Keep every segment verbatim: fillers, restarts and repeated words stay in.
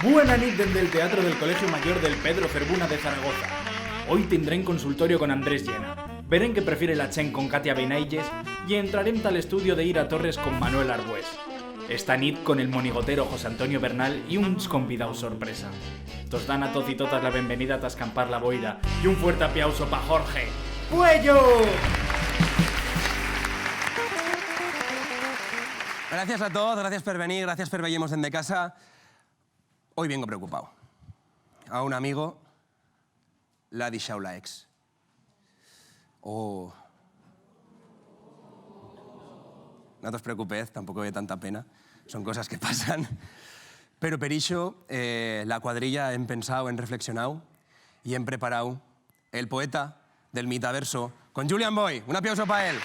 Buena nit dende el Teatro del Colegio Mayor del Pedro Ferbuna de Zaragoza. Hoy tindrem consultorio con Andrés Llena. Verem qué prefiere la chent con Katia Beinailles y entrarem ta l'estudio de Ira Torres con Manuel Arbués. Esta nit con el monigotero José Antonio Bernal y uns convidaus sorpresa. Tos dan a tots y totas la benvenida ta Escampar la Boira y un fuerte aplauso pa Jorge Puello. Gracias a toz, gracias per venir, gracias per veyer-mos dende casa. Hoy viengo preocupau. A un amigo l'ha dixau la ex. Oh. No tos preocupez, tampoco ye tanta pena. Son cosas que pasan. Pero per ixo, eh, la cuadrilla hem pensau, hem reflexionau y hem preparau el poeta del mitaverso, con Julian Boy. Un aplauso pa él.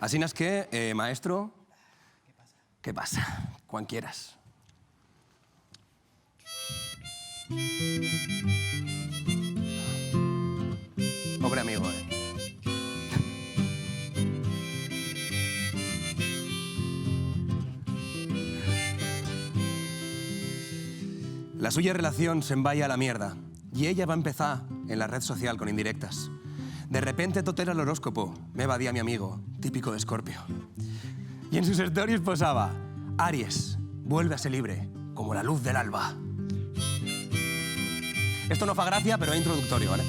Asinas que, eh, maestro, ¿qué pasa? Cuan quieras. Pobre amigo, eh. La suya relación se'n va a la mierda, y ella va a empezar en la red social con indirectas. De repente tot era l'horóscopo, me va dir a mi amigo, típico d'Escorpio. Y en sus stories posaba: "Aries, vuelve a ser libre, como la luz del alba". Esto no fa gracia, pero es introductorio, ¿vale?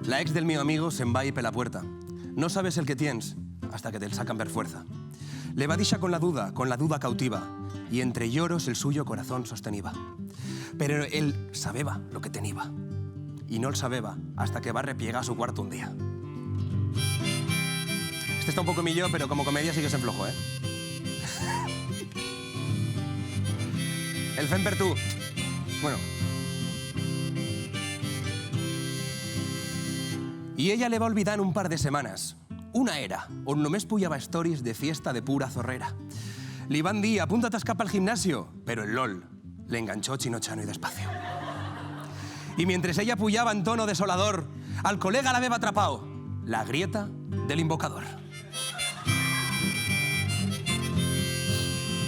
La ex del mío amigo se'n va ir per la puerta. No sabes el que tiens hasta que te'l sacan per fuerza. Le va dixar con la duda, con la duda cautiva, y entre lloros el suyo corazón sosteniba. Pero él sabeba lo que teniba, y no'l sabeba hasta que va replegar a su cuarto un día. Este está un poco millor, pero como comedia sigue sent flojo, ¿eh? El fem per tu. Bueno. Y ella le va olvidar en un par de semanas. Una era, on només puyaba stories de fiesta de pura zorrera. Li van dir: "Apúntate a escapar al gimnasio", pero el lol l'enganchó chino, chano y despacio. Y mientres ella puyaba en tono desolador, al colega l'habeba atrapao la grieta del invocador.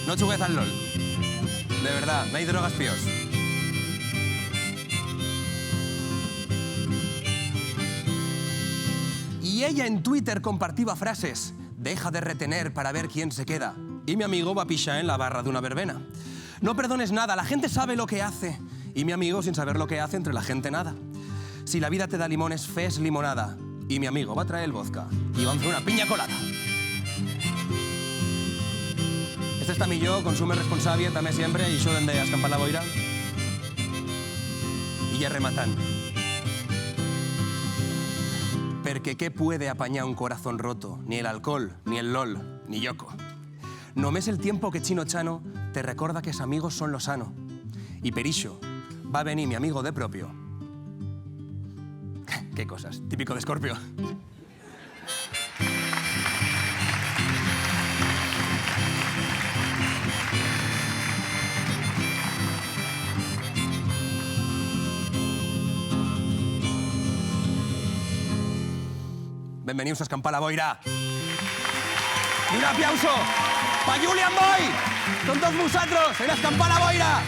No chuguez al lol. De verdat, no hai drogas piors. Y ella en Twitter compartiba frases: "Deja de retener para ver quién se queda". Y mi amigo va pixar en la barra d'una verbena. "No perdones nada, la gente sabe lo que hace". Y mi amigo, sin saber lo que hace, entre la gente nada. "Si la vida te da limones, fes limonada". Y mi amigo va traer el vodka y van fer una piña colada. Este está millor, consume responsable, tamé siempre, y ixo dende Escampar la Boira. Y ya rematan. Perque qué puede apanyar un corazón roto? Ni el alcohol, ni el lol, ni Yoko. Només el tiempo que chino chano te recorda que es amigos son lo sano. Y per ixo va venir mi amigo de propio. Qué cosas, típico d'Escorpio. Benvenius a Escampar la Boira. Y un aplauso pa Julian Boy, con toz vusatros, en Escampar la Boira.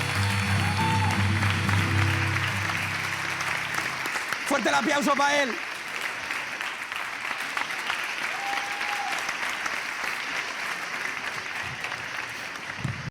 Fuerte l'aplauso pa él.